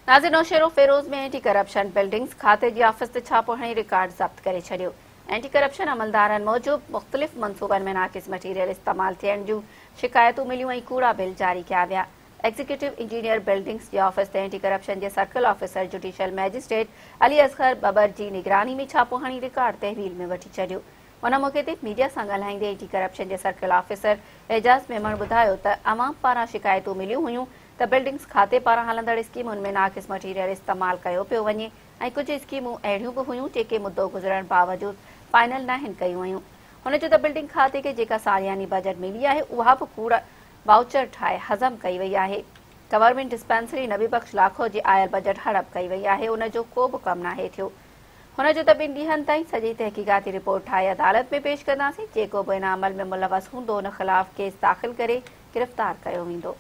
ناظر Naushahro Feroze ۾ anti corruption buildings کاتي جي آفيس تي ڇاپو هڻي رڪارڊ ضبط ڪري ڇڏيو. اينٽي ڪرپشن عملدارن موجب مختلف منصوبن ۾ ناقص مٽيريل استعمال ٿيڻ جون شڪايتون مليون ۽ ڪوڙا بل جاري ڪيا ويا. ايگزيڪيوٽو انجنيئر بلڊنگز جي آفيس تي اينٽي ڪرپشن جي circle officer judicial magistrate Ali Asghar Babbar جي نگراني ۾ ڇاپو هڻي رڪارڊ تحويل ۾ وٺي ڇڏيو. ان موقعي تي ميڊيا سان ڳالهائيندي اينٽي ڪرپشن جي سرڪل آفيسر اعجاز ميمڻ ٻڌايو ته عوام پاران شڪايتون مليون هيون ته بلڊنگز کاتي پاران هلندڙ اسڪيمن ۾ ناقص مٽيريل استعمال ڪيو پيو وڃي ۽ ڪجهه اسڪيمون اهڙيون به هيون جيڪي مدو گذرڻ باوجود فائنل ناهن ڪيون ويون. هن چيو ته بلڊنگ کاتي کي جيڪا سالياني بجيٽ ملي آهي اها به ڪوڙ وائوچر ٺاهي هضم ڪئي وئي آهي. گورنمينٽ ڊسپينسري نبي بخش لاکو جي آيل بجيٽ هڙپ ڪئي وئي آهي ان جو ڪو به ڪم ناهي ٿيو. هن چيو ته ٻن ڏينهن تائين سڄي تحقيقاتي رپورٽ ٺاهي عدالت ۾ پيش ڪنداسين، جيڪو به ان عمل ۾ ملوث هوندو ان خلاف ڪيس داخل ڪري گرفتار ڪيو ويندو.